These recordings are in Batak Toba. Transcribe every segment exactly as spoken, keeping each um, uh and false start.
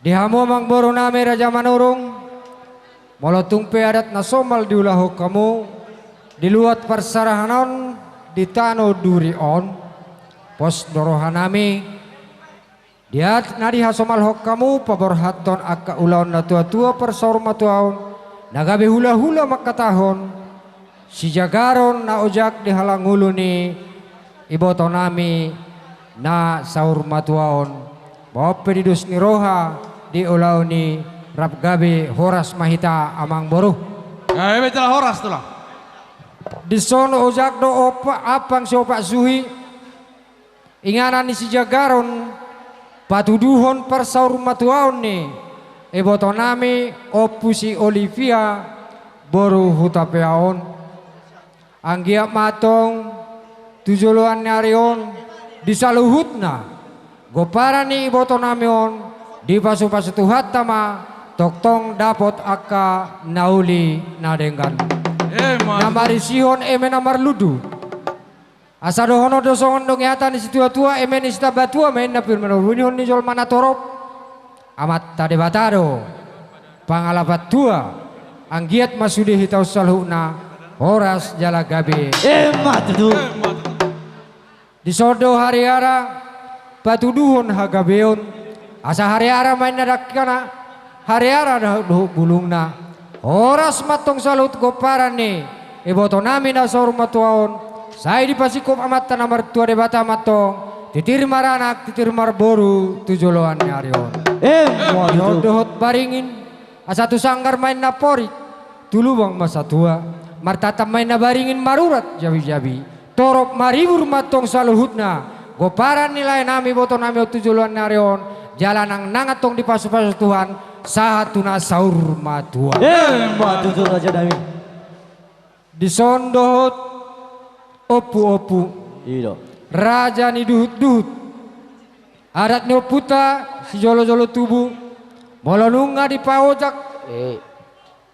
Di hamu amangboru nami Raja Manurung, molo tung pe adat na somal diulahon hamu di luat parserahan on, di tano duri on, pos do roha nami, di adat na dihasomalhon hamu paborhathon angka ulaon na tuatua parsaurmatuaon, na gabe hulahula mangkatahon sijagaron na ojak di halangulu ni iboto nami na saurmatuaon. Ba on pe di dos ni roha, di ulaon i, rap gabe horas ma hita amangboru. Gabe jala horas tulang. Dison ojak do opa-, ampang siopat suhi, inganan ni sijagaron patuduhon parsaurmatuaon ni iboto nami Ompu si Olivia boru Hutapea on. Anggiat ma antong tu joloan ni ari on, di saluhutna gomparan ni iboto nami on, dipasupasu Tuhanta ma, tongtong dapot angka na uli na denggan. Emma. Na marisihon eme na marlundu. Asa dohonon do songon dok ni hata ni situatua, eme ni sitambatua ma inna, pir manurunihon ni jolma na torop, Amanta Debata do pangalapan tua, anggiat ma sude hita on saluhutna horas jala gabe. Emma tutu. Dison do hariara patuduhon hagabeon, asa hariara ma inna dangkana, hariara dohot bulungna. Horas ma antong saluhut gomparan ni iboto nami na saurmatuaon, sai dipasingkop Amanta na martua Debata ma antong, titir maranak, titir marboru tu joloan ni ari on. Emma tutu. Dohot baringin, asa tu sanggar ma inna porik, tu lubang ma satua, martantan ma inna baringin marurat jabijabi. Torop maribur ma antong saluhutna gomparan ni lae nami iboto nami on tu joloan ni ari on, jala nangnang antong dipasupasu Tuhan sahat tu na saurmatua. Emma tutu raja nami. Dison dohot ompuompu. I do. Raja ni duhutduhut. Adat ni ompunta sijolojolo tubu, molo nunga dipaojak, eh,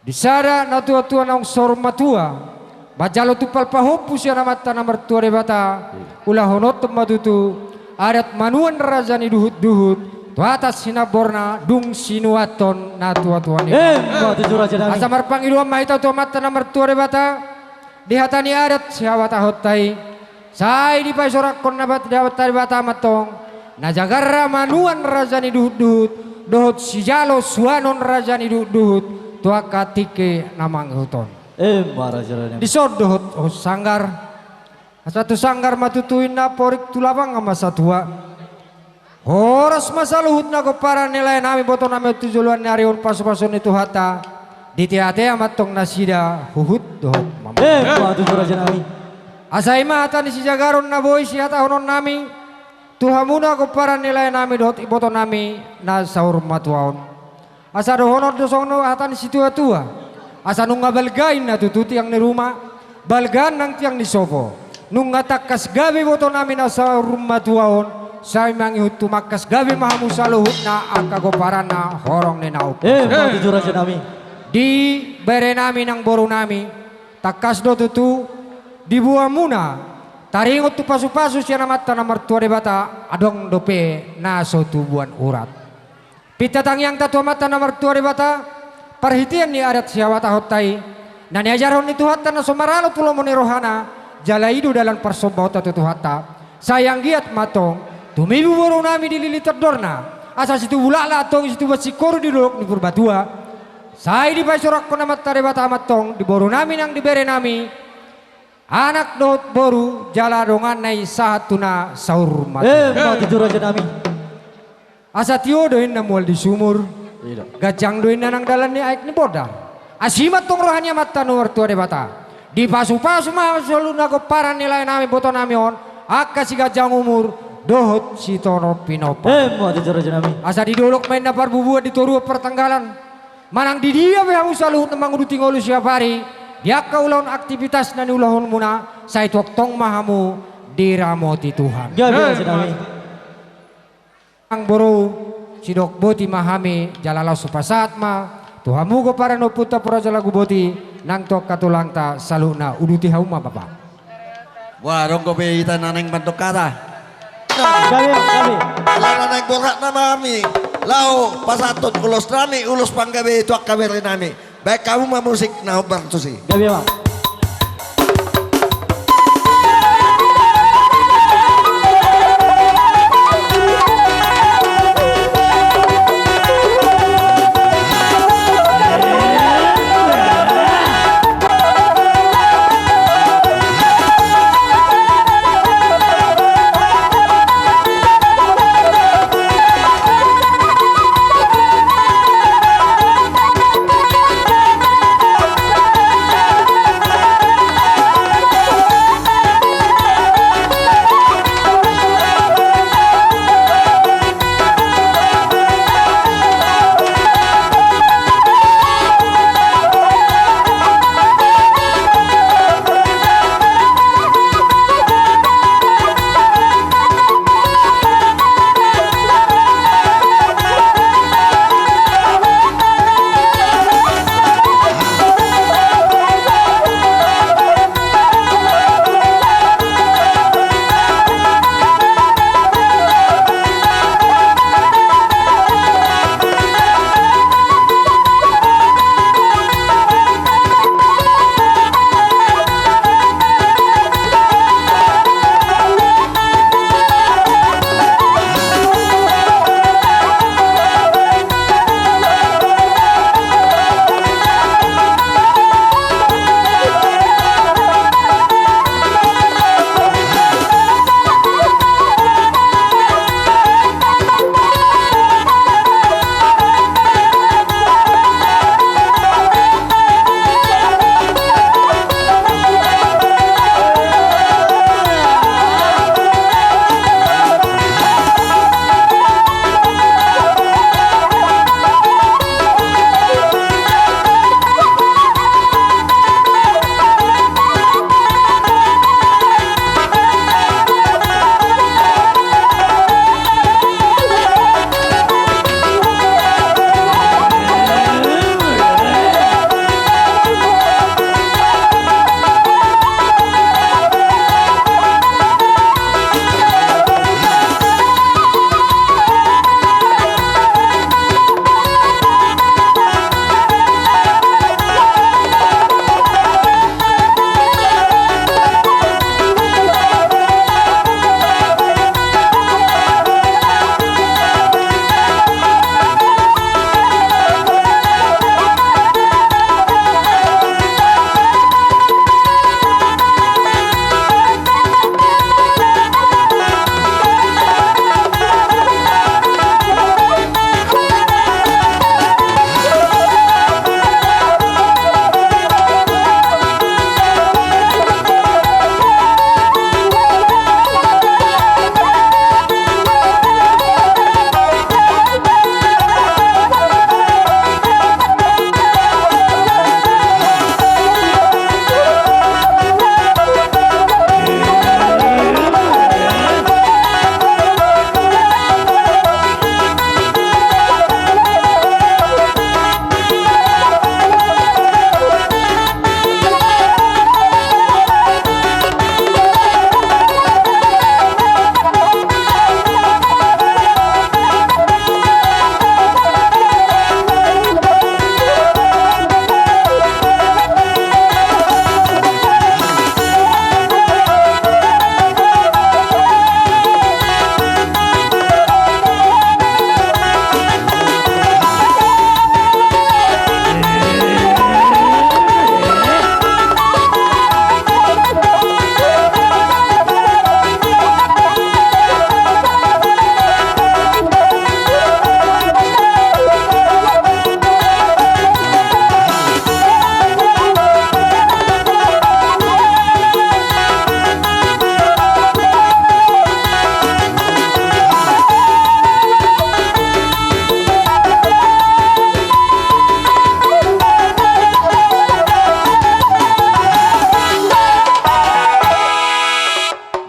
di sada natuatua naung saurmatua, manjalo tumpal pahompu sian Amanta na martua Debata, hmm, ulahononta ma tutu adat manuan raja ni duhutduhut tu atas hinamborna dung sinuanhon natuatua ni. Emma tutu raja nami. Asa marpangidoan ma hita tu Amanta na martua Debata di hata ni adat sihabatahonta i. Sai dipaisoranghon Amanta Debata ma antong na jagar manuan raja ni duhutduhut dohot sijalo suanon raja ni duhutduhut tu angka tingki na mangihut on. Emma raja nami. Dison dohot, dohot sanggar. Asa tu sanggar ma tutu inna, porik tu lubang ma satua. Horas ma saluhutna gomparan ni lae nami iboto nami on tu joloan ni ari on, pasupasuon ni Tuhanta, diteatea ma antong nasida huhut dohot mamungka. Emma tutu raja nami. Asa i ma hata ni sijagaron na boi sihatahononnami tu hamuna gomparan ni lae nami dohot iboto nami na saurmatua on. Asa dohonon do songon hata ni situatua: Asa nunga balga inna tutu tiang ni ruma, balga nang tiang ni sopo. Nunga tangkas gabe iboto nami na saurmatua on, sai mangihut tumangkas gabe ma hamu saluhutna angka gomparanna horong ni na ompu. Emma tutu raja nami. Di bere nami nang boru nami, tangkas do tutu diboamuna taringot tu pasupasu sian Amanta na martua Debata, adong dope na so tubuan urat. Pinta tangiangta tu Amanta na martua Debata, parhitean ni adat sihabatahonta i, na niajarhon ni Tuhanta na so maralo tu lomo ni rohana, jala i do dalan parsombaonta tu Tuhanta. Sai anggiat ma antong tumibu boru nami dilili tondorna, asa situbu laklak antong situbuan singkoru di dolok ni Purbatua. Sai dipaisoranghon Amanta Debata ma antong di boru nami nang di bere nami, anak dohot boru jala donganna i sahat tu na saurmatua. Emma tutu raja nami. Asa tio do inna mual di sumur. I do. Ganjang do inna nang dalan ni aek ni bondar. Asi ma antong roha ni Amanta na martua Debata, dipasupasu ma saluhutna gomparan ni lae nami iboto nami on angka siganjang umur dohot sitonop pinompar. Emma tutu raja nami. Asa di dolok ma inna parbubuan, di toruan partanggalan, manang di dia pe hamu saluhutna manguduti ngolu siapari, di angka ulaon aktivitas na niulahonmuna, sai tongtong ma hamu diramoti Tuhan. Gabe raja nami. Nang boru, sidok boti ma hami, jala laos hupasahat ma tu hamu gomparan ni ompunta Ompu Raja Laguboti, nang tu angka tulangta saluhutna. Uduti hamu ma, Bapa. Wah, adong dope hita na naeng mandok hata. Gabe, gabe. Ala na naeng borhat nama hami. Laho pasahathon ulos nami, ulos panggabean tu angka bere nami. Baen hamu ma musik na hombar tusi. Gabe ma.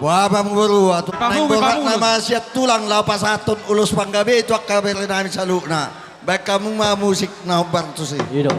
Boha ma boru, atu naeng borhat nama sian tulang laho pasahathon ulos panggabean tu angka bere nami saluhutna. Baen hamu ma musik na hombar tusi. I do.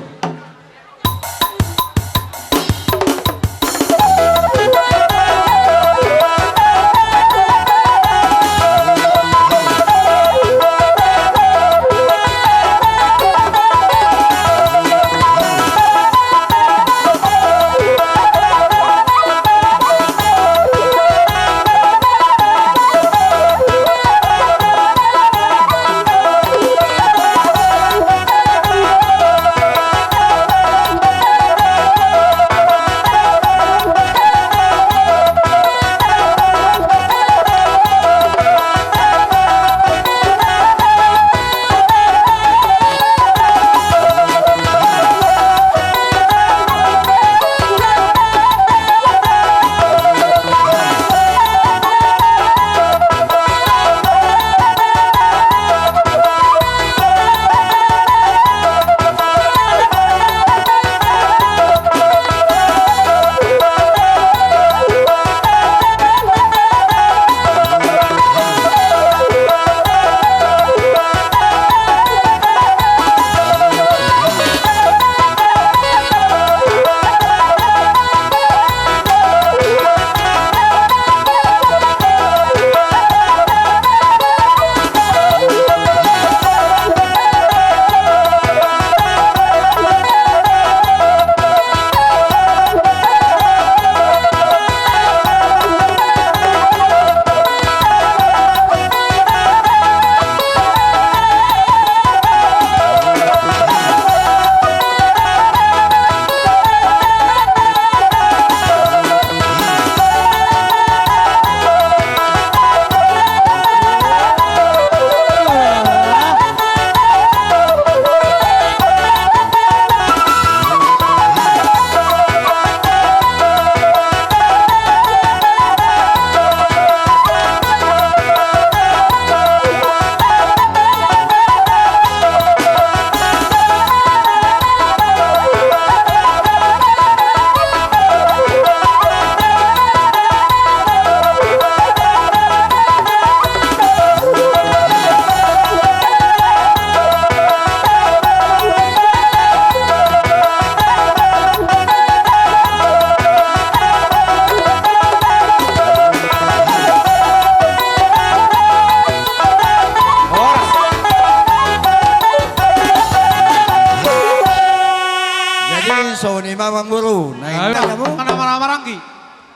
Amang boru, naeng, ayo, tanda mu? Mana, mana, maranggi.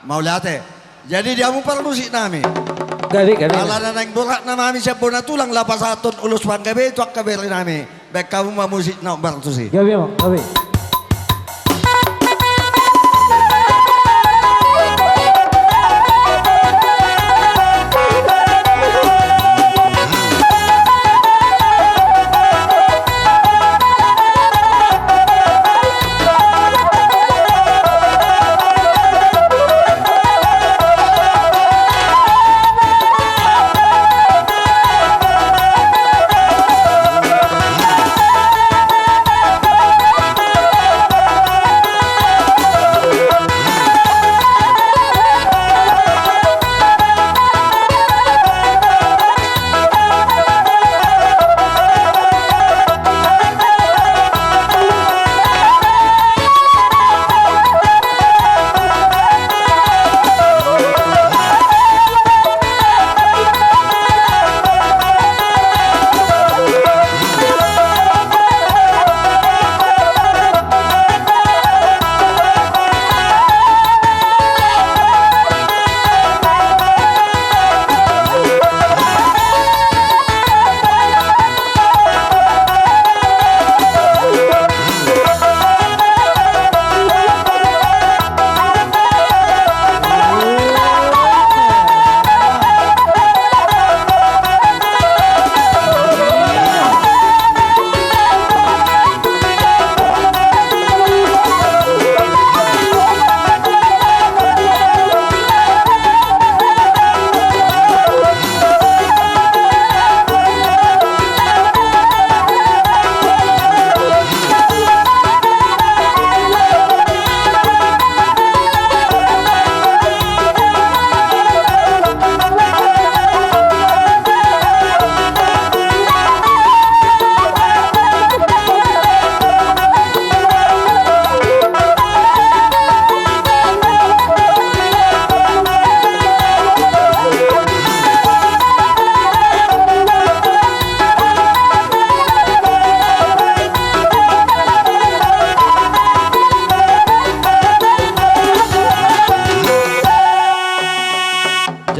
Mauliate. Jadi di hamu parmusik nami. Gabe, gabe. Ala na naeng borat nama hami sian bona tulang laho pasahathon ulos panggabean tu angka bere nami. Baen hamu ma musik na hombar tusi. Gabe, amang, gabe.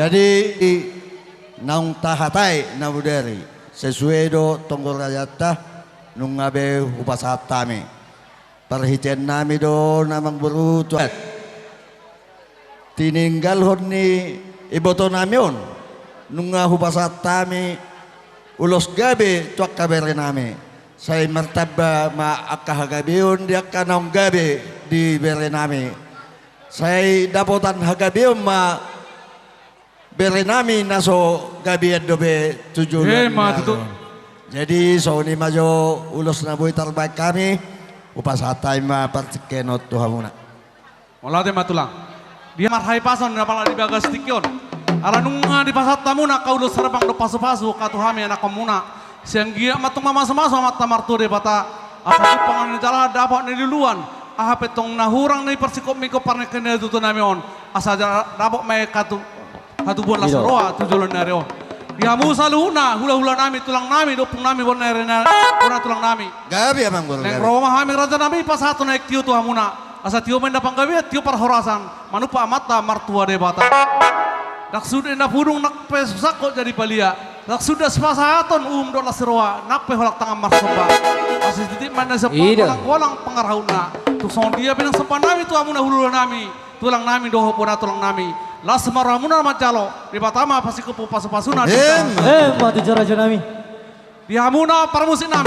Jadi, naung tahatai na bodari, sesuai do tonggo rajanta, nunga be hupasahat hami. Parhitean nami do na amang boru tu tininggalhon ni iboto nami on, nunga hupasahat hami ulos gabe tu angka bere nami. Sai martamba ma angka hagabeon di angka naung gabe di bere nami. Sai dapotan hagabeon ma bere nami na so gabean dope tu joloan ni ari on. Jadi songon i ma jo ulos na boi tarbaen hami, hupasahat hami ma partingkian on tu hamuna. Mauliate ma tulang. Dia marhahipason na pala di bagas tingki on. Ala nunga dipasahat hamuna angka ulos sarbang dohot pasupasu angka tu hami anakkonmuna. Sai anggiat ma tung mamasumasu Amanta Martua Debata. Asa jumpang na nijalahan, dapot na niluluan. Aha pe tong na hurang na iparsingkop mingkop parnangkinan ni tutu nami on. Asa dapot ma i hatubuan las ni roha tu joloan ni ari on. Di hamu saluhutna, hulahula nami, tulang nami, dohot ompung nami, bona ari na, bona tulang nami. Gabe, amang boru, gabe. Naeng ro ma hami raja nami pasahathon aek tio tu hamuna. Asa tio ma inna panggabean, tio parhorasan, manumpak Amanta Martua Debata. Ndang suda inna pudung nang pe so sangkot jadi palia. Ndang suda sipasahaton uhum dohot las ni roha nang pe holan tangan marsomba. Asa sititi ma inna siompa, ida, golang-golang pangarahutna. Tung songon dia pe nang somba nami tu hamuna hulahula nami, tulang nami dohot bona tulang nami. Las ma rohamuna manjalo, Debata ma pasingkophon pasupasuna. Emma. Emma tutu raja nami. Di hamuna parmusik nami.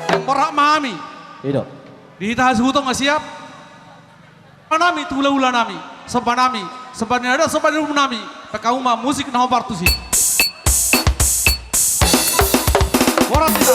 Naeng borat ma hami. Ido. Di hita hasuhuton nga siap. Nami tu hulahula nami, somba nami, somba ni adat, somba ni uhum nami. Baen hamu ma musik na hombar tusi. Borat hita.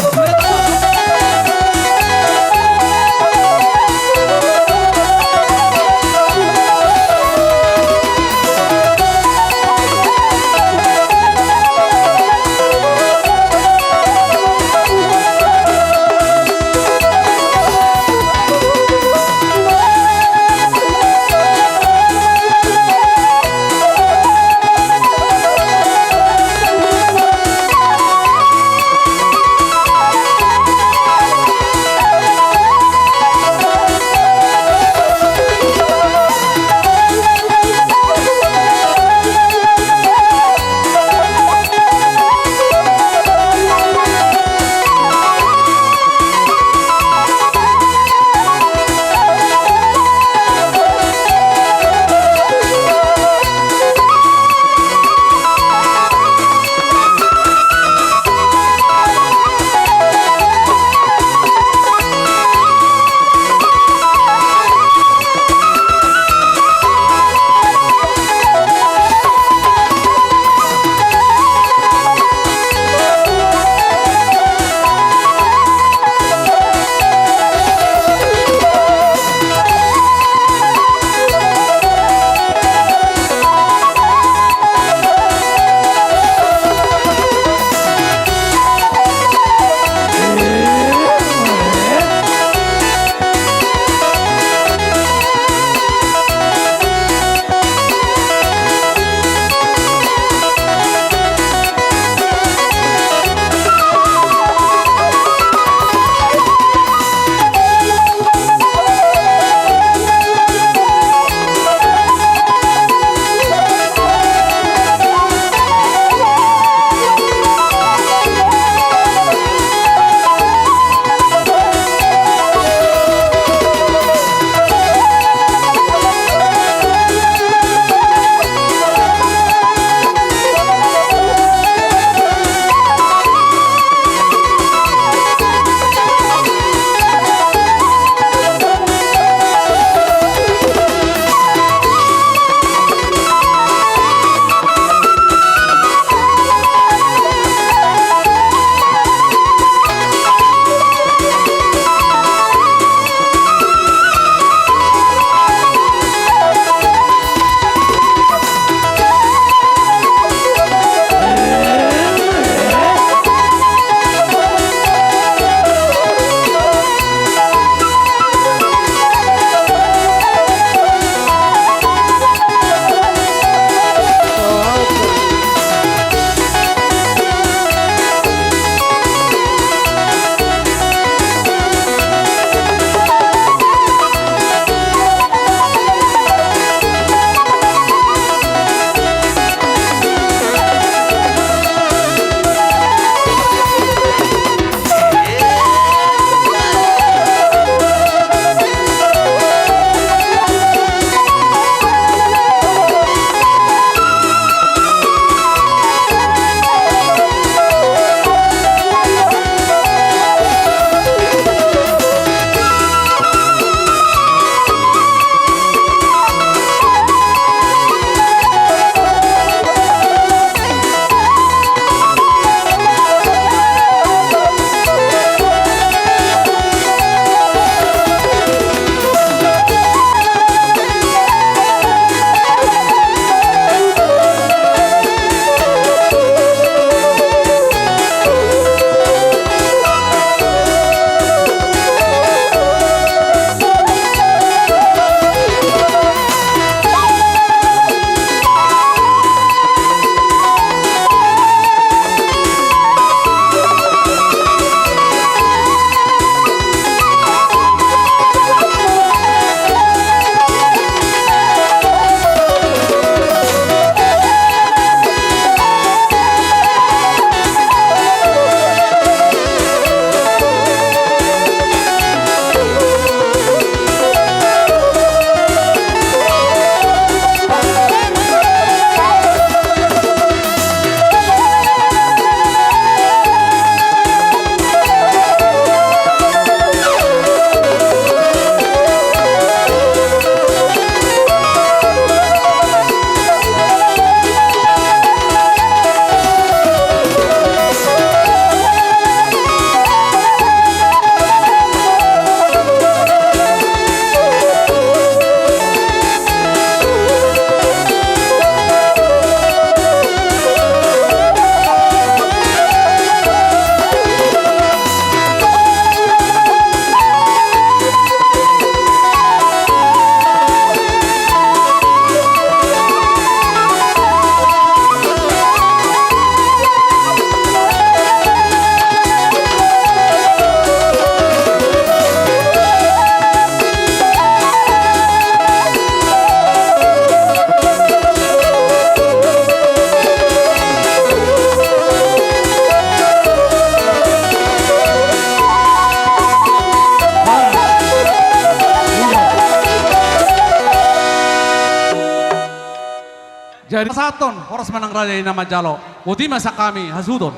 Jadi pasahathon, horas ma nang raja i na manjalo. Boti ma sian hami hasuhuton.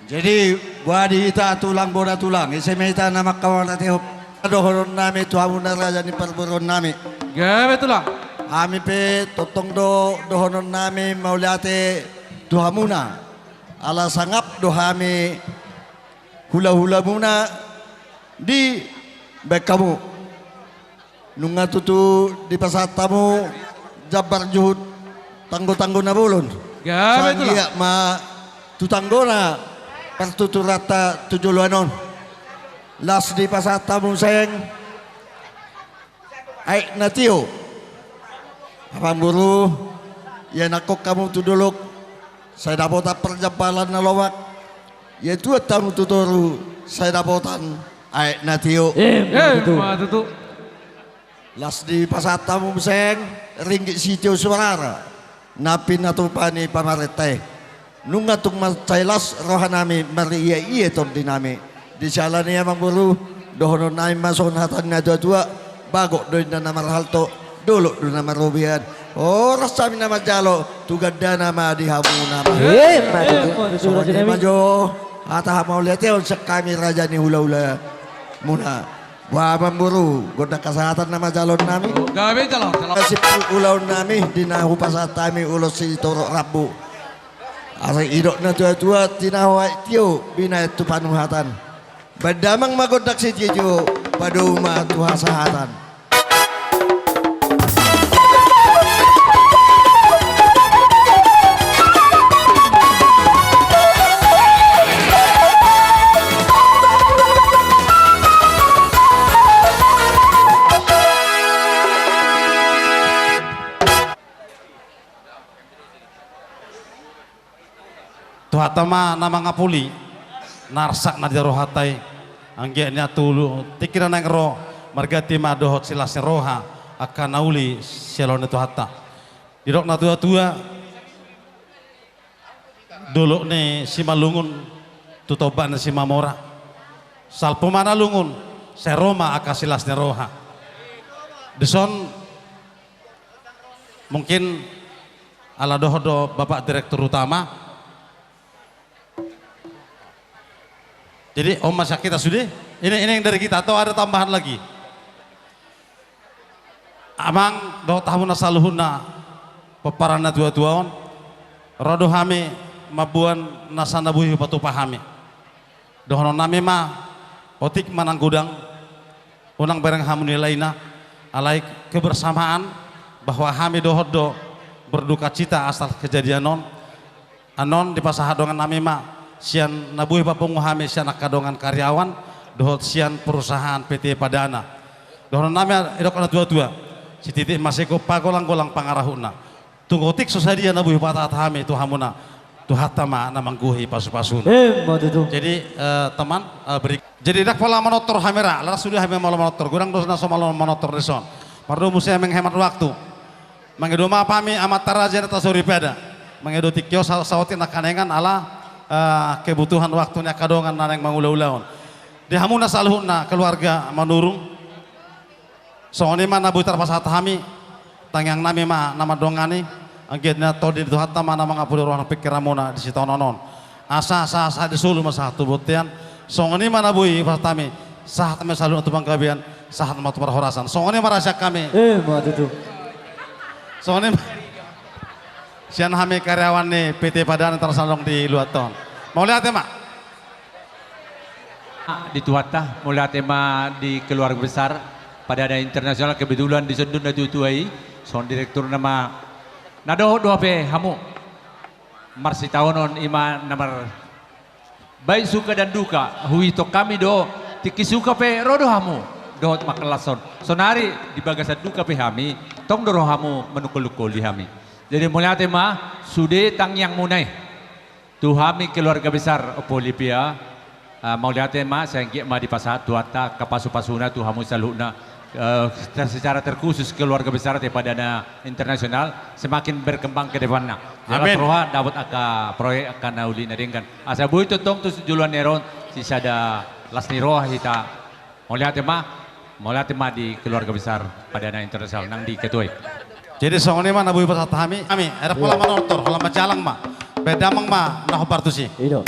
Jadi, boha di hita tulang bona tulang, ise ma hita na mangkamatehon dohononnami tu hamuna raja ni parboruonnami. Gabe tulang. Hami pe tongtong do dohononnami mauliate tu hamuna. Ala sangap do hami hulahulamuna dibaen hamu. Nunga tutu dipasahat hamu jambar juhut tanggotanggo na bolon. Gabe tulang. Sai anggiat ma tu tanggona partuturanta tu joloan on. Laos dipasahat hamu muse aek na tio. Amangboru, ianakhon hamu tu dolok, sai dapotan parjampalan na lomak. Iatuan hamu tu toru, sai dapotan aek na tio. Emma tutu. Emma tutu. Laos dipasahat hamu muse ringgit sitio suara na pinatupa ni pamarenta i. Nunga tung mansai las rohanami marriaia tondinami. Di siala ni i, amangboru, dohononnami ma songon hata ni natuatua: Bagot do inna na marhalto, dolok do na marrobean. Horas hami na manjalo, tu gandana ma di hamuna ma. Emma tutu. Emma tutu, rajanami. Songon i ma jo hata hamauliateon sian hami raja ni hulahulamuna. Boha, amangboru, gondang hasahatan na manjaloonnami? Gabe jalo, jalo. Nasib ulaonnami di na hupasahat hami ulos sitorop rambu. Asa didok natuatua: Tinahu aek tio, binahen tu panuhatan. Baen damang ma gondang sitiotio, padomu ma tu hasahatan. Tuhanta ma na mangapuli na arsak na di rohanta i. Anggiat ni antulu tingki na naeng ro marganti ma dohot silas ni roha angka na uli sian lomo ni Tuhanta. Didok natuatua: Dolok ni Simalungun tu tombak ni Simamora. Salpu ma na lungun, sai ro ma angka silas ni roha. Dison mungkin ala dohot do Bapak Direktur Utama. Jadi on ma sian hita sude. Ini, ini yang dari kita atau ada tambahan lagi? Amang dohot hamuna saluhutna pomparan natuatua on, ro do hami mamboan nasa na boi hupatupa hami. Dohononnami ma: Otik ma nang godang, unang bereng hamu nilaina. Alai kebersamaan, bahwa hami dohot do berdukacita atas kejadian on. Annon dipasahat dongannami ma sian na boi papungu hami sian angka dongan karyawan dohot sian perusahaan P T Padana. Dohononnami, didok natuatua: Sititi ma sigop, pagolanggolang pangarahutna. Tung otik so sadia na boi hupatahat hami tu hamuna, Tuhanta ma na manggohi pasupasuna. Emma tutu. Jadi, eh, teman, eh, berik-, jadi ndang pola manortor hami ra, laras sude hami molo manortor, godang do na so malo manortor dison. Mardomu muse menghemat waktu. Mangido maaf hami amanta raja na tasoripada. Mangido tingki on sa-, saotik nangkaningan ala, eh, kebutuhan waktu ni angka dongan na naeng mangulaula on. Di hamuna saluhutna keluarga Manurung. Songon i ma na boi tarpasahat hami, tangiangnami ma na mandongani, anggiat na tondi ni Tuhanta ma na mangapuli roha nang pingkiranmuna di sitaonon on. Asa sahat-sahat ni solu ma sahat tu bontean. Songon i ma na boi pasahat hami, sahat ma saluhutna tu panggabean, sahat ma tu parhorasan. Songon i ma ra sian hami. Emma tutu. Songon i ma sian hami karyawan ni P T Padana Internasional di luat on. Mauliate ma. Di Tuhanta, mauliate ma di keluarga besar Padana Internasional, kebetulan dison do natuatua i, songon direkturna ma. Na dohot do hape hamu. Marsitaonon i ma na mar-, baik suka dan duka, huihuthon hami do, tingki suka pe ro do hamu dohot mangkalashon. Saonari di bagasan duka pe hami, tong do ro hamu manungkol-ungkoli hami. Jadi mauliate ma, sude tangiangmuna i. Tu hami keluarga besar Oppo Lipea, ah, mauliate ma, sai anggiat ma dipasahat Tuhanta angka pasupasuna tu hamu saluhutna, eh, ter-, secara terkhusus keluarga besar T Padana Internasional semakin berkembang ke depanna. Amin. Jelas roha dapot angka proyek, angka na uli na denggan. Asa boi tongtong tu joloan ni ari on sisada las ni roha hita. Mauliate ma, mauliate ma di keluarga besar Padana Internasional nang di ketua i. Jadi songon i ma na boi pasahat hami. Hami, eda pola manortor, holan manjalang ma. Baen damang ma na hombar tusi. I do.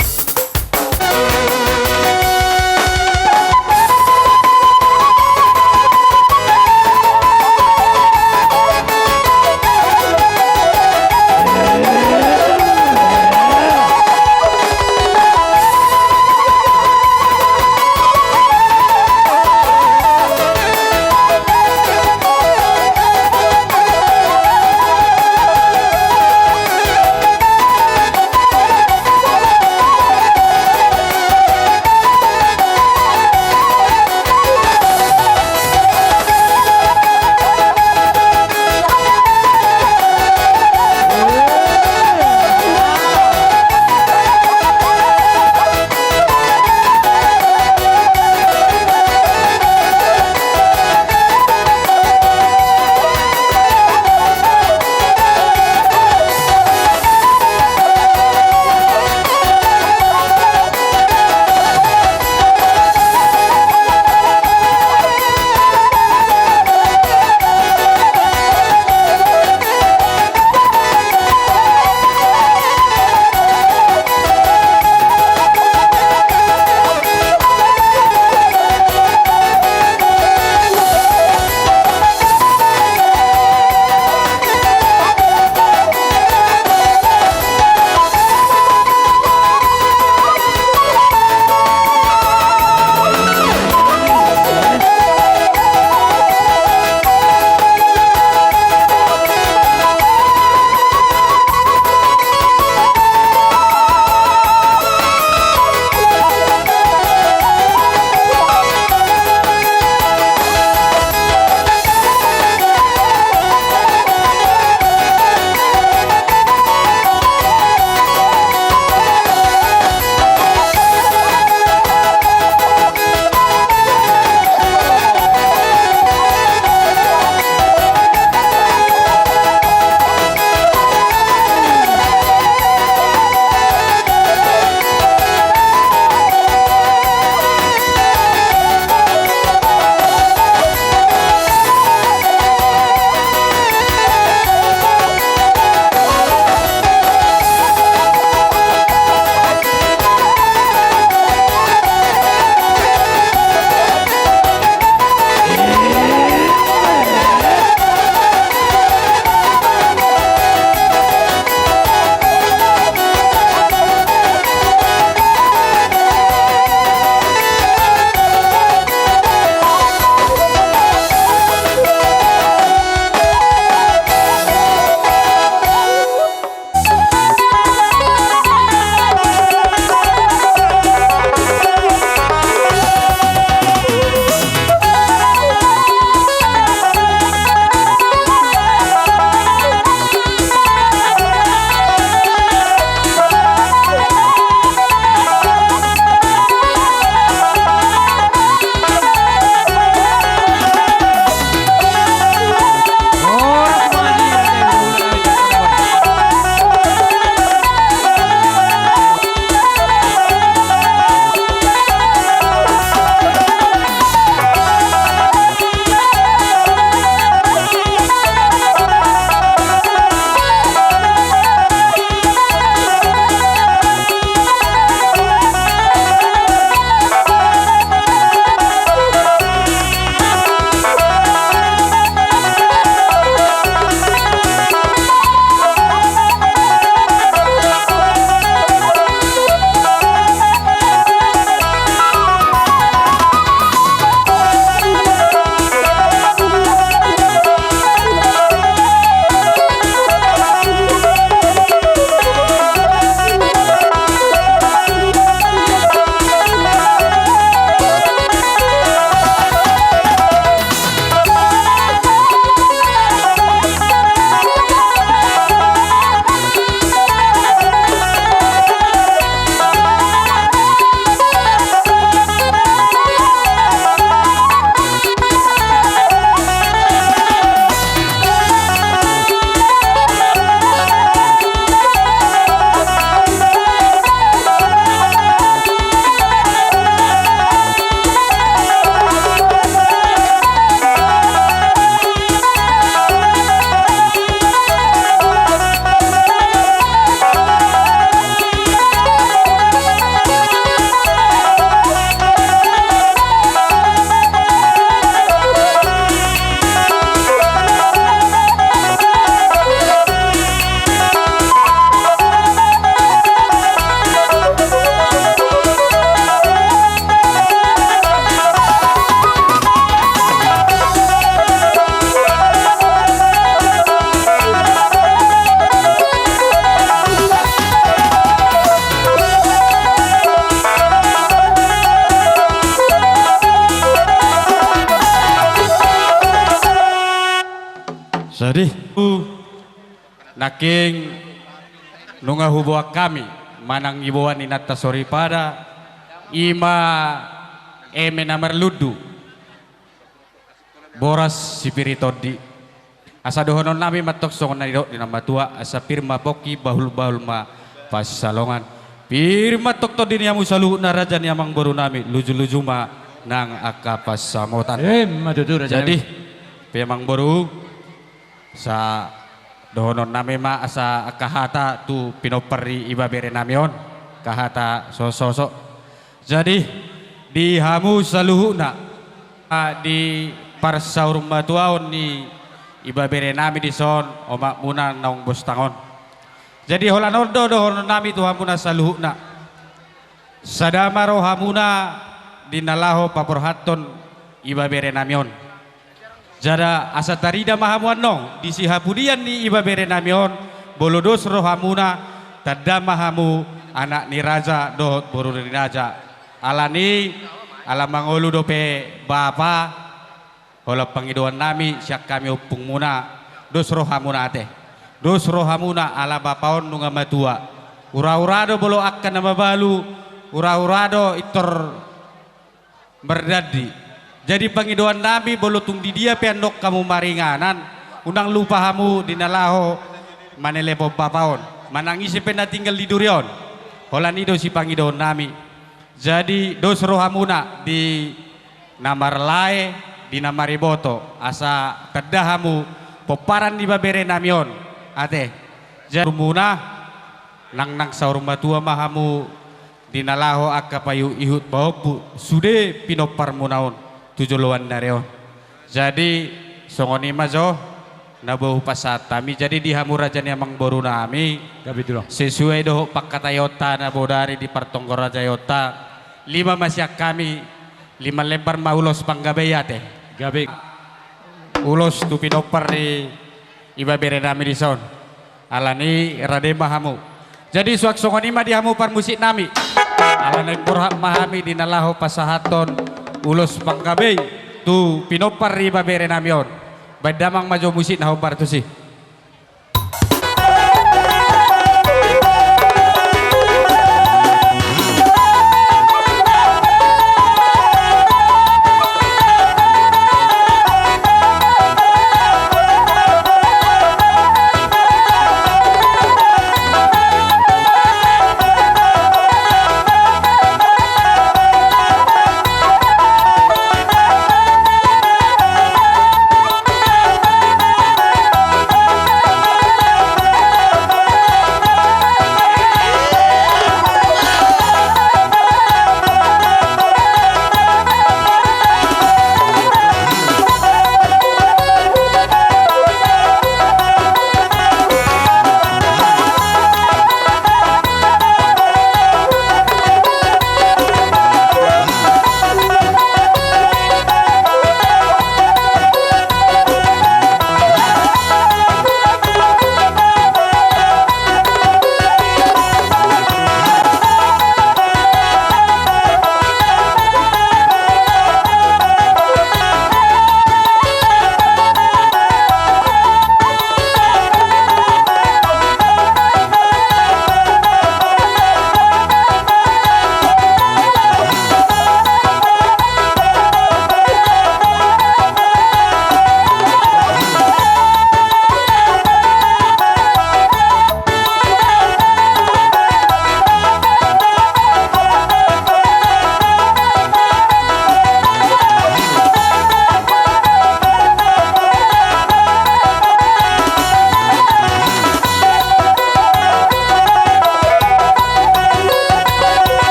Dih, tu nangkin nunga huboan hami manang iboan inanta soripada, i ma eme na marlundu, boras sipir ni tondi. Asa dohonon nami ma antong songon na nidok ni na matua, asa pir ma pongki, bahul-bahul ma pansalongan. Pir ma antong tondi ni hamu saluhutna raja ni amangboru nami, luju-luju ma nang angka pansamotan. Emma tutu, raja nami. Jadi, pe amangboru, asa dohonon nami ma asa angka hata tu pinompar ni ibebere nami on, angka hata sosok. Jadi, di hamu saluhutna, ah, di parsaurmatuaon ni ibebere nami dison, omakmuna naung bostang on. Jadi, holan on do dohonon nami tu hamuna saluhutna. Sada ma rohamuna di na laho paborhathon ibebere nami on. Jala asa tarida ma hamu annon, di sihapudian ni ibebere nami on, molo dos rohamuna, tanda ma hamu anak ni raja dohot boru ni raja. Alani, ala mangolu dope bapa, holan pangidoan nami sian hami ompungmuna, dos rohamuna ate. Dos rohamuna ala bapa on nunga matua. Hura-hura do molo angka na mabalu, hura-hura do pintor mardandi. Jadi pangidoan nami, molo tung di dia pe annon hamu maringanan, unang lupa hamu di na laho mangelephon bapa on, manang ise pe na tinggal di duri on. Holan i do sipangidoan nami. Jadi dos rohamuna di na marlae, di na mariboto, asa tanda hamu pomparan ni ibebere nami on ate. Jadi umurmuna, nang, nang saur matua ma hamu di na laho angka paihut-ihut pahompu, sude pinomparmuna on tu joloan ni ari on. Jadi songon i ma jo na boi hupasahat hami. Jadi di hamu raja ni amangboru nami, gabe tulang, sesuai dohot pangkataionta na bodari di partonggo rajaionta, lima ma sian hami, lima lembar ma ulos panggabei ate. Gabe. Ulos tu pinompar ni ibebere nami dison. Alani rade ma hamu. Jadi suang songon i ma di hamu parmusik nami. Alani borhat ma hami di na laho pasahathon ulos panggabei tu pinompar ni ibebere nami on. Baen damang ma jo musik na hombar tusi.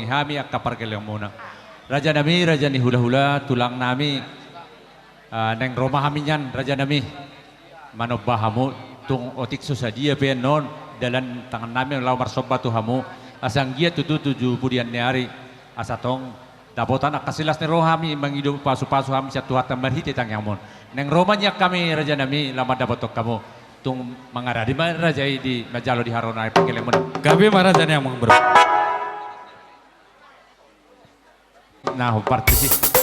hami angka pargellengonmuna. Raja nami, raja ni hula-hula, tulang nami. Ah, naeng ro ma hami nian, raja nami, manomba hamu. Tung otik so sadia pe annon dalan tangan nami laho marsomba tu hamu, asa anggiat tutu tuju pudian ni ari, asa tong dapotan angka silas ni roha hami, mangido pasu-pasu hami sian Tuhanta marhite tangiangmon. Naeng ro ma nian hami, raja nami, laho mandapothon hamu. Tung mangaradi ma raja i di manjalo di haroro nami pargellengonmuna. Gabe ma raja ni amang boru. Na, hombar tusi.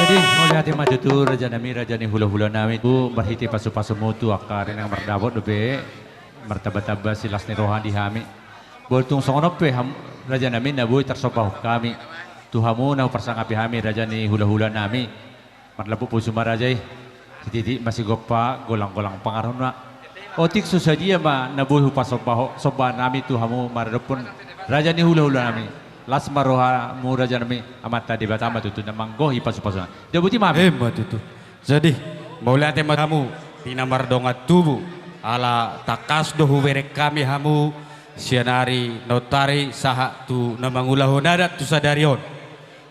Ih, mauliate ma tutu, raja nami, raja ni hula-hula nami, tu marhite pasu-pasumu tu angka ari na mardapot dope, martamba-tamba silas ni roha di hami. Boi tung songon on pe ham, raja nami, na boi tarsombahon hami tu hamu na huparsangapi hami, raja ni hula-hula nami. Marlapuk pusu ma raja i. Sititi ma sigompa, golang-golang pangarahutna. Otik so sadia ma na boi hupasombaho-, somba nami tu hamu maradophon, raja ni hula-hula nami. Las ma rohamu, raja nami, Amanta Debata ma tutu na manggohi pasu-pasuna. Jabuti ma hami. Ima tutu. Jadi, mauliate ma hamu di na mardongan tubu, ala tangkas do hubereng hami hamu sian ari na ontari sahat tu na mangulahon adat tu sadari on.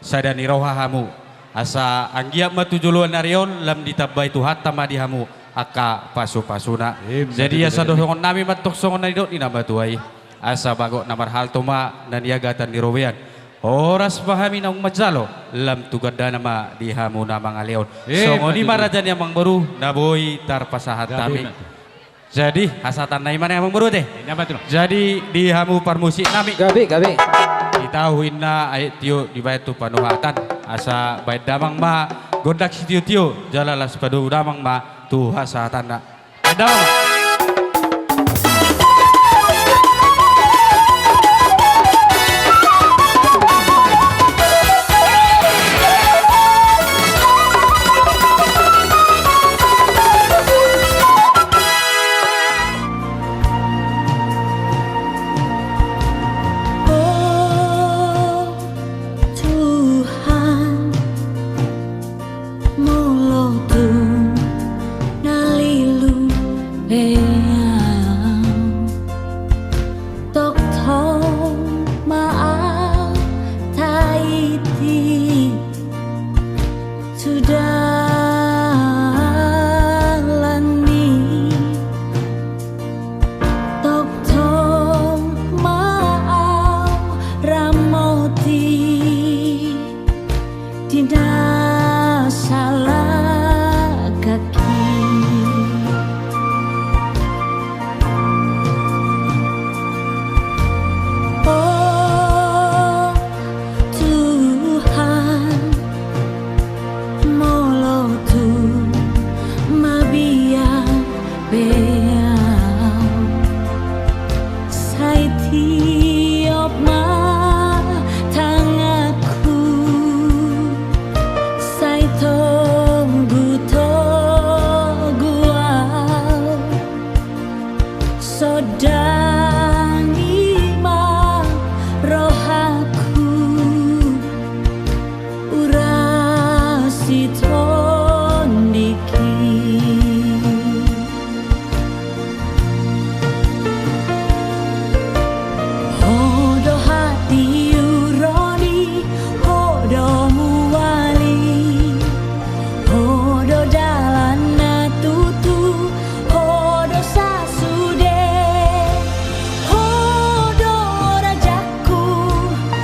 Sada ni roha hamu, asa anggiat ma tu joloan ari on lam ditambai Tuhanta ma di hamu angka pasu-pasuna. Ima tutu. Jadi asa do songon nami ma antong songon na nidok ni na matua i, asa bagot na marhalto ma na niagatan ni robean. Horas ma hami naung manjalo, lam tu gandana ma di hamu na mangaleon. Ima tutu. Songon i ma raja ni amangboru na boi tarpasahat hami. Gabe ma tutu. Jadi, hasahatan nai ma na amangboru ate. Ima tutu. Jadi, di hamu parmusik nami. Gabe, gabe. Di tahu inna aek tio dibaen tu panuhatan. Asa baen damang ma gondang sitio-tio, jala las padomu damang ma tu hasahatanna. Baen damang ma. O Tuhan, molo tung na lilu pe au, tongtong ma au taiti tu dalan i, tongtong ma au ramoti di na salangkaki. O Tuhan, molo tung mabiar pe au, sai tiop ma tanganku, sai togu-togu au, sondangi ma rohaku, urasi tondiki. Ho do hatiuron i, ho do mual i, ho do dalan na tutu, ho do sasude, ho do raja ku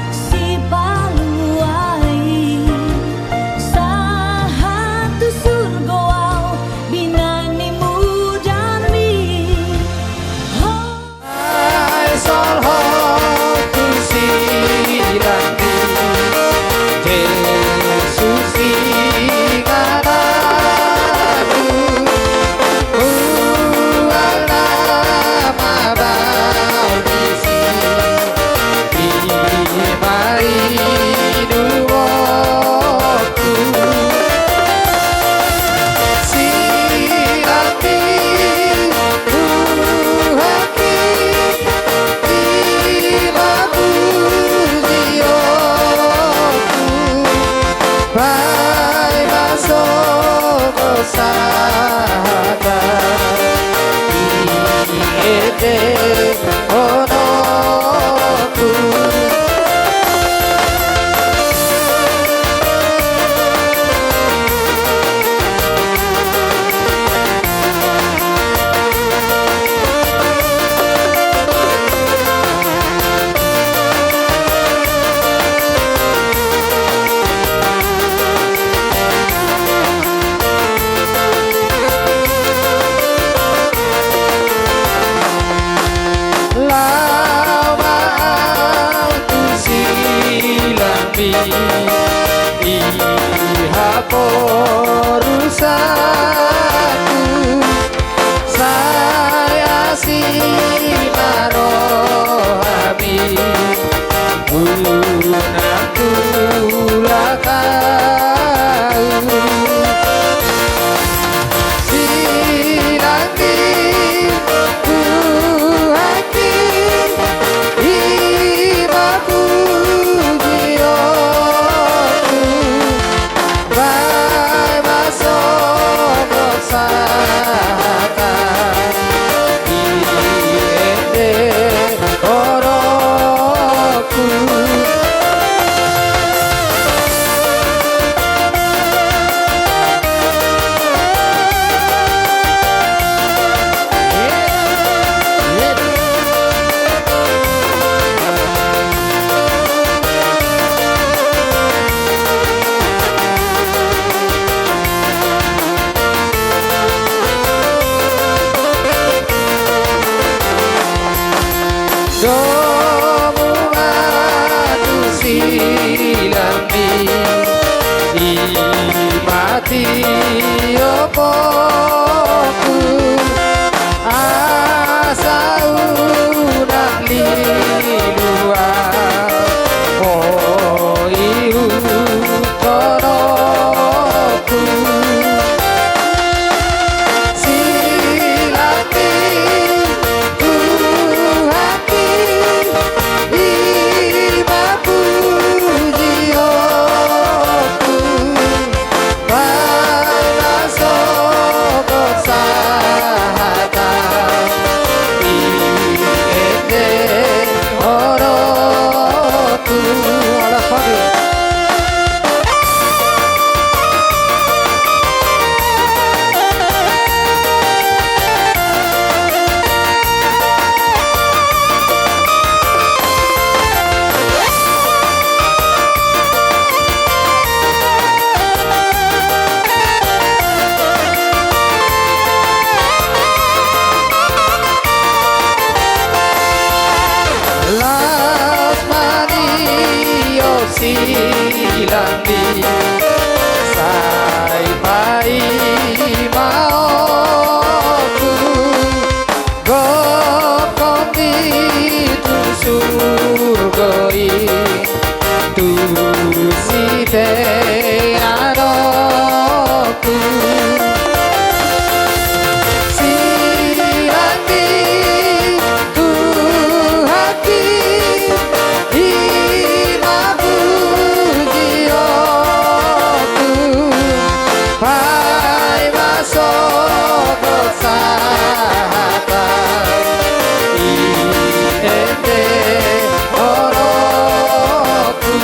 sipalua i, sahat tu surgo au, binan ni mudami. Ho. Ai solhot tu silangku, Jesus i ma batu. Hualap ma bau disi, i ma riduonku. Silangki, huhaki, i ma pujionku. Paima songon sahata i etehononku. Laho ma Porusangku, sai asi ma rohami, unang tulak ahu. Silang ni Tuhanki, i ma pujionku. Baen ma sogot sahata, i ende horongku. Domu ma tu silang ni, i ma tioponku. Asa unang lilu ahu, ho ihuthononku. Silang ni Tuhanki, i ma pujionku. Baen ma sogot sahata, i ende horongku. Ala pagi. Las ma nion silang ni, sai paimaonku. Gokhon ni tu surgo i, tu siteanonku. Silang ni Tuhanki, i ma pujionku. Baen ma sogot sahata, i ende horongku.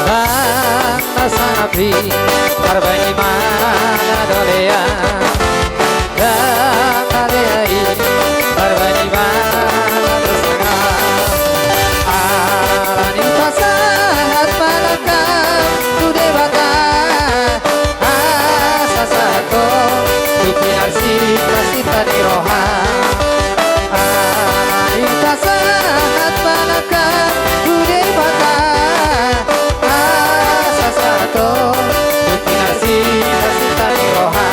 Ndang na sangap i, tarbaen imana do lea. Ndang na lea i, tarbaen imana do sangap. Alani pasahat panangkam tu Debata, asa sahatna tu pinarsinta-sinta ni roha. Alani pasahat panangkam tu Debata, asa sahatna tu pinarsinta-sinta ni roha.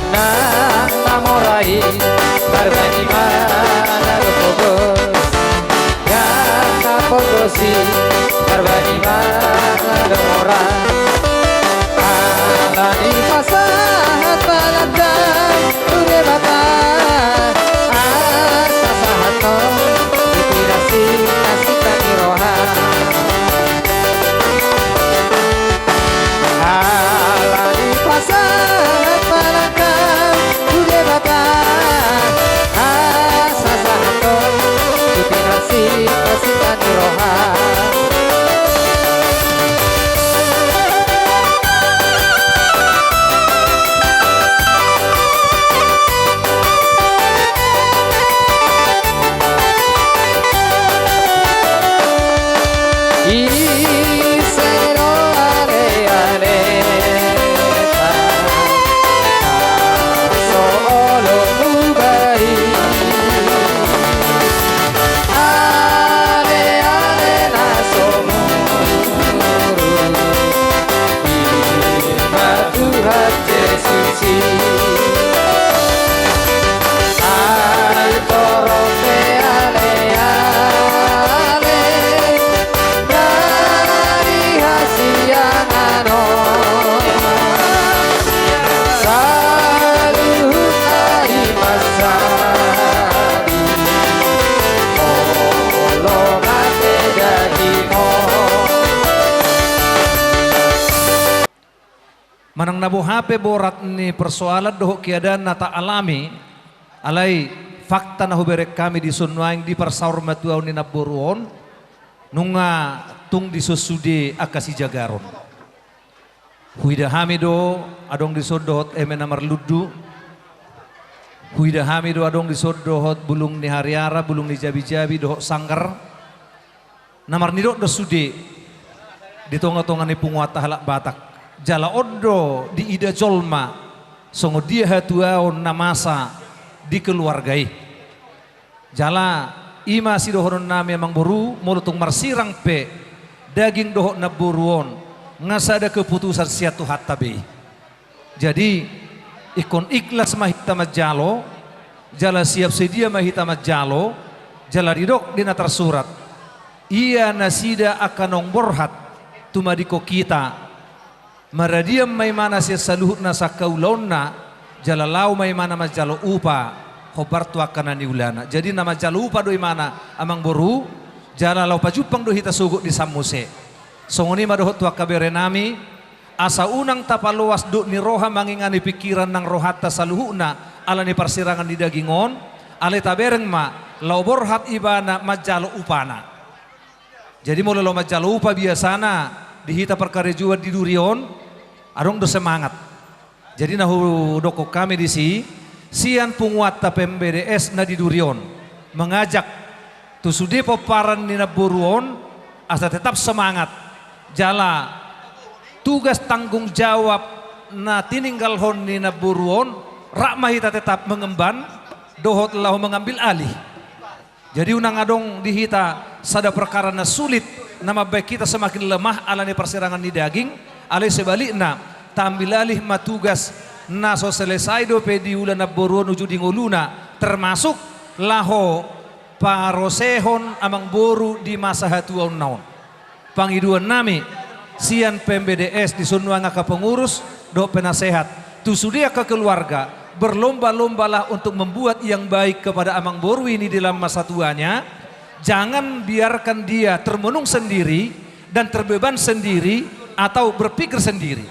Nang na mora i, tarbaen imana do pogos. Nang na pogos i, tarbaen imana do mora. Alani pasahat panangkam tu Debata, asa sahatna tu pinarsinta-sinta ni roha. Alani pasahat panangkam tu Debata, asa sahatna tu pinarsinta-sinta ni roha. Ise do ale-aleta, na so olo muba i. Ale-ale na so muruk, i ma Tuhan Jesus i. Ai torop pe ale-ale na di hasiangan on, saluhutna i ma sadi, olo mate daging on. Manang na boha pe borat ni persoalan dohot keadaan na taalami, alai fakta na hubereng hami dison nuaeng di parsaurmatuaon ni namboru on, nunga tung dison sude angka sijagaron. Huida hami do adong dison dohot eme na marlundu. Huida hami do adong dison dohot bulung ni hariara, bulung ni jabijabi dohot sanggar. Na marnidok do sude di tongatonga ni punguanta halak Batak. Jala on do diida jolma songon dia hatuaon na masa di keluarga i. Jala i ma sidohononnami, amangboru, molo tung marsirang pe daging dohot namboru on, nga sada keputusan sian Tuhanta be i. Jadi, ingkon ikhlas ma hita manjalo, jala siap sedia ma hita manjalo, jala didok di na tarsurat: Ia nasida angka naung borhat tumadingkon hita, maradian ma imana sian saluhutna sangka ulaonna, jala laho ma imana manjalo upa hombar tu angka na niulana. Jadi, na manjalo upa do imana, amangboru, jala laho pajumpang do hita sogot di san muse. Songon i ma dohot tu angka berenami, asa unang tapaloas dok ni roha mangingani pingkiran nang rohanta saluhutna ala ni parsirangan ni daging on, alai tabereng ma laho borhat ibana manjalo upana. Jadi molo laho manjalo upa biasana di hita parkarejoan di duri on, adong do semangat. Jadi na hudokkon hami disi, sian punguanta P M B D S na di duri on, mangajak tu sude pomparan ni namboru on, asa tetap semangat. Jala tugas tanggung jawab na tininggalhon ni namboru on, rap ma hita tetap mengemban, dohot laho mengambil alih. Jadi unang adong di hita sada perkara na sulit, na mambaen hita semakin lemah ala ni parsirangan ni daging, alai sebalikna, taambil alih ma tugas na so selesai dope di ula namboru on uju di ngoluna, termasuk laho parosehon amangboru di masa hatuaonna on. Pangidoannami sian P M B D S, dison nuaeng angka pengurus dohot penasehat, tu sude angka keluarga, berlomba-lombalah untuk membuat yang baik kepada amangboru ini di dalam masa tuanya. Jangan biarkan dia termenung sendiri dan terbeban sendiri atau berpikir sendiri.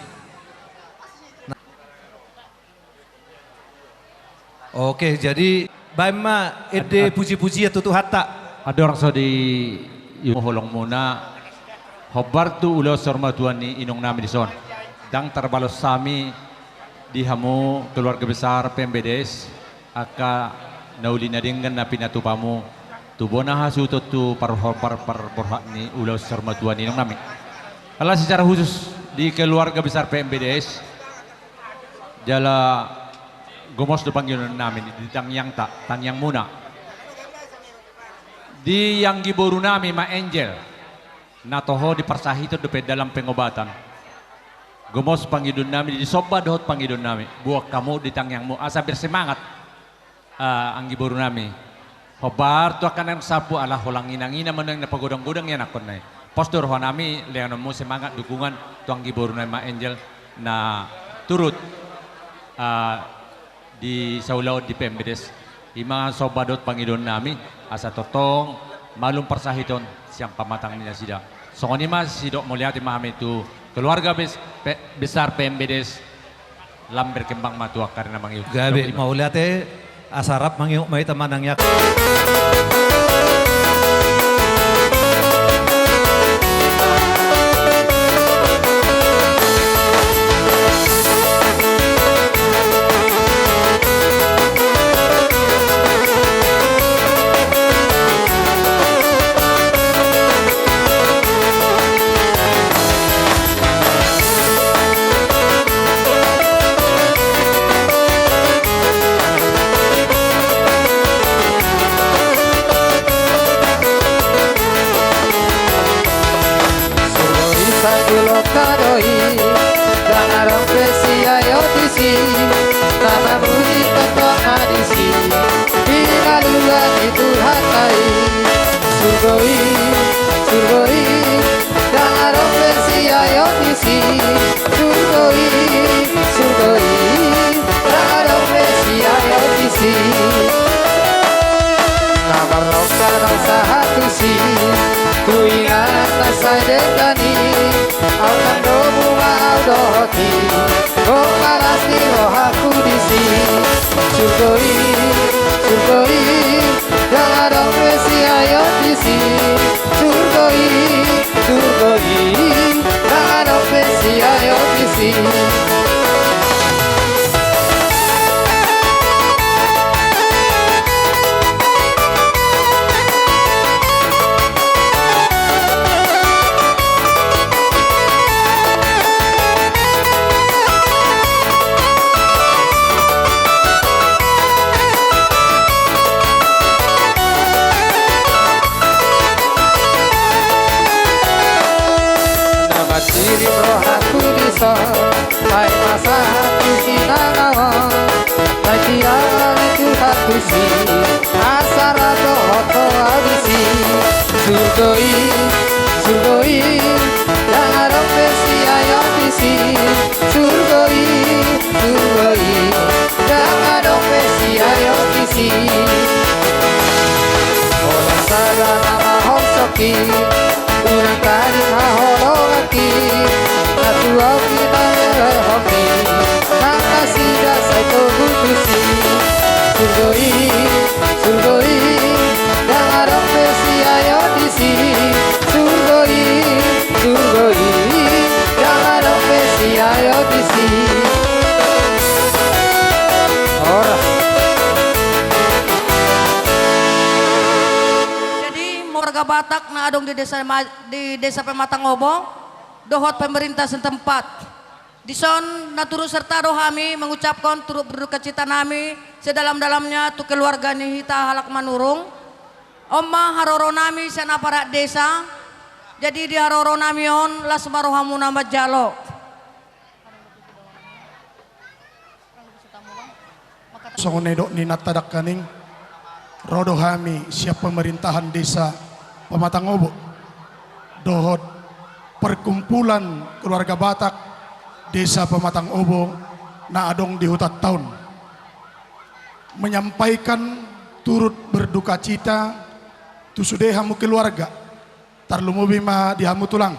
Oke, jadi baen ma ende puji-pujian tu Tuhanta. Andorang so diulahon holongmuna, hombar tu ulaon saur matua ni inongnami dison. Ndang tarbalos hami di hamu keluarga besar P M B D S, angka na uli na denggan na pinatupamu tu bona hasuhuton tu parhombar parborhat ni ulaon saur matua ni inongnami. Ala secara khusus di keluarga besar P M B D S, jala gomos do pangidoannami di tangiangta, tangiangmuna. Di anggiborunami Ma Angel, na toho di parsahiton dope dalam pengobatan. Gomos pangidoannami, disomba dohot pangidoannami. Boan hamu di tangiangmu, asa bersemangat. Ah, anggiborunami, hombar tu angka na naeng sapu, ala holan inang-inang ma nuaeng na pagodang-godang ianakhonna i. Pos do rohanami leanonmu semangat dukungan tu anggiborunami Ma Angel na turut, ah, di saulaon di P M B D S. I ma somba dohot pangidoannami, asa tongtong malum parsahiton sian pamatang ni nasida. Songon i ma, sidok mauliate ma hami tu keluarga bes-, pe-, besar P M B D S. Lam berkembang ma tu angka ari na mangihut. Gabe, mauliate, asa rap mangihut ma hita manang yak. Surgo i sahat tu loka do i, ndang adong be siaot disi, na mamuji tongtong ma disi, di ngolu ni Tuhanta i. Surgo i, surgo i, ndang adong be siaot disi. Surgo i, surgo i, ndang adong be siaot disi. Na marloka do sahat tusi, tu inganan na sai denggan i. Au tando bunga au dohot i, holan las ni rohangku disi. Surgo i, surgo i, ndang adong be siaot disi. Surgo i, surgo i, ndang adong be siaot disi. Na mangirim rohangku dison, sai ma sahat tu sinangkahon, sai dialani Tuhan tusi, asa rap dohot ho au disi. Surgo i, surgo i, ndang adong be siaot disi. Surgo i, surgo i, ndang adong be siaot disi. Holan sada na mahomsok i, unang tading haholonganki, na tu au pinarhon i, nang nasida sai togu tusi. Surgo i, surgo i, ndang adong be siaot disi. Surgo i, surgo i, ndang adong be siaot disi. Horas. Jadi, warga Batak na adong di desa Ma-, di desa Pematang Obo, dohot pemerintah setempat. Dison na turut serta do hami mengucapkan turut berduka cita nami sedalam-dalamnya tu keluarga ni hita halak Manurung. On ma haroro nami sian aparat desa. Jadi di haroro nami on las ma rohamuna manjalo. Songon na nidok ni inanta nangkaning, ro do hami sian pemerintahan desa Pematang Obo dohot perkumpulan keluarga Batak desa Pematang Obo na adong di hutanta on, menyampaikan turut berdukacita tu sude hamu keluarga, tarlumobi ma di hamu tulang.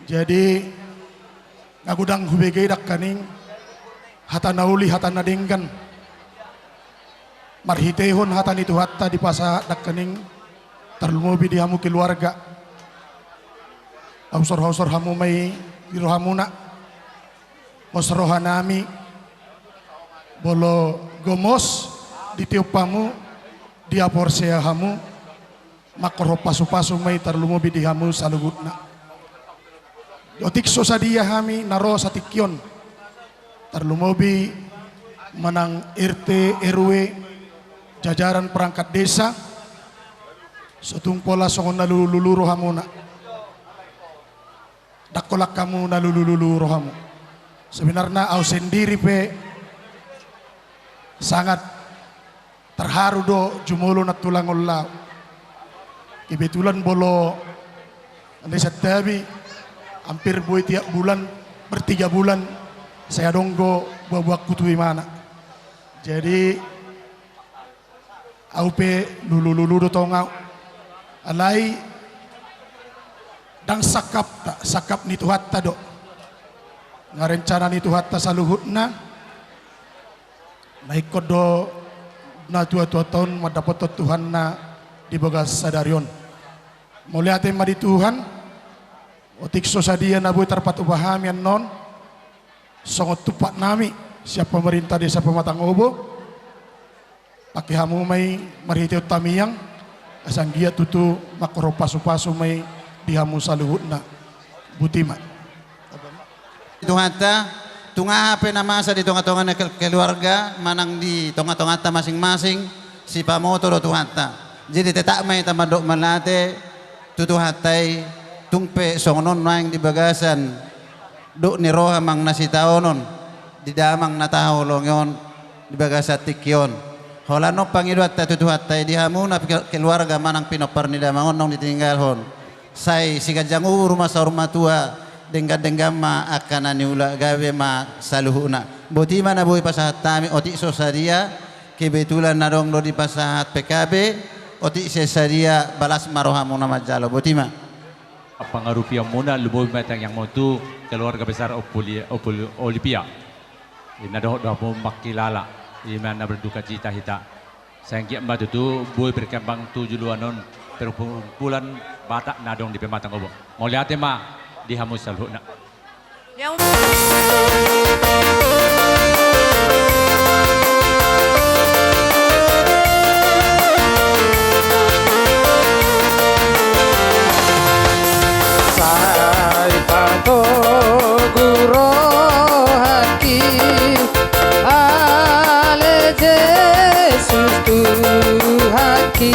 Jadi, nga godang hubege nangkaning hata na uli, hata na denggan. Marhitehon hata ni Tuhanta dipasahat nangkaning, tarlumobi di hamu keluarga. Hausorhausorhon hamu ma i di rohamuna. Pos rohanami, molo gomos ditiop hamu, diaporsea hamu, mangkorhon pasupasu ma i tarlumobi di hamu saluhutna. Otik so sadia hami na ro satingki on, tarlumobi manang R T, R W, jajaran perangkat desa, so tung pola songon na lulululu rohamuna. Ndang holan hamu na lulululu rohamu. Sebenarna au sendiri pe sangat terharu do jumolo nantulang on laho. Kebetulan molo na santabi, hampir boi tiap bulan, per tiga bulan, sai adong do buabuangku tu imana. Jadi, au pe lulululu do tong au. Alai ndang sangkapta, sangkap ni Tuhanta do. Nga rencana ni Tuhanta saluhutna. Na ingkon do na tuatuanta on mandapothon Tuhanna di bagas sadari on. Mauliate ma di Tuhan. Otik so sadia na boi tarpatupa hami annon, songon tumpaknami sian pemerintah desa Pematang Obo, pangke hamu ma i marhitehon tangiang, asa anggiat tutu mangkorhon pasupasu ma i di hamu saluhutna. Boti ma. Tuhanta, tung aha pe na masa di tongatonga ni kel-, keluarga, manang di tongatonganta masingmasing, sipamoto do Tuhanta. Jadi tetap ma hita mandok mauliate tu Tuhanta i, tung pe songon on nuaeng di bagasan dok ni roha manang na sitaonon di damang na tahaholongi on di bagasan tingki on. Holan on pangidoanta tu Tuhanta i, di hamu na pi-, keluarga manang pinompar ni damang on naung ditinggalhon, sai siganjang umur ma saur matua, denggan-denggan ma angka na niula, gabe ma saluhutna. Boti ma na boi pasahat hami, otik so sadia, kebetulan na adong do dipasahat P K B, otik so sadia, balas ma rohamuna manjalo. Boti ma. Pangarupion muna, lumobi ma tangiangmuna tu keluarga besar Ompuli-, Ompul-, Olivia. Ina dohot do hamu mangkilala, ima na berduka cita hita. Sai anggiat ma tutu boi berkembang tu joloan on perkumpulan Batak na adong di Pematang Obo. Mauliate ma di hamu saluhutna. Sai patogu rohangki, ale Jesus Tuhanki.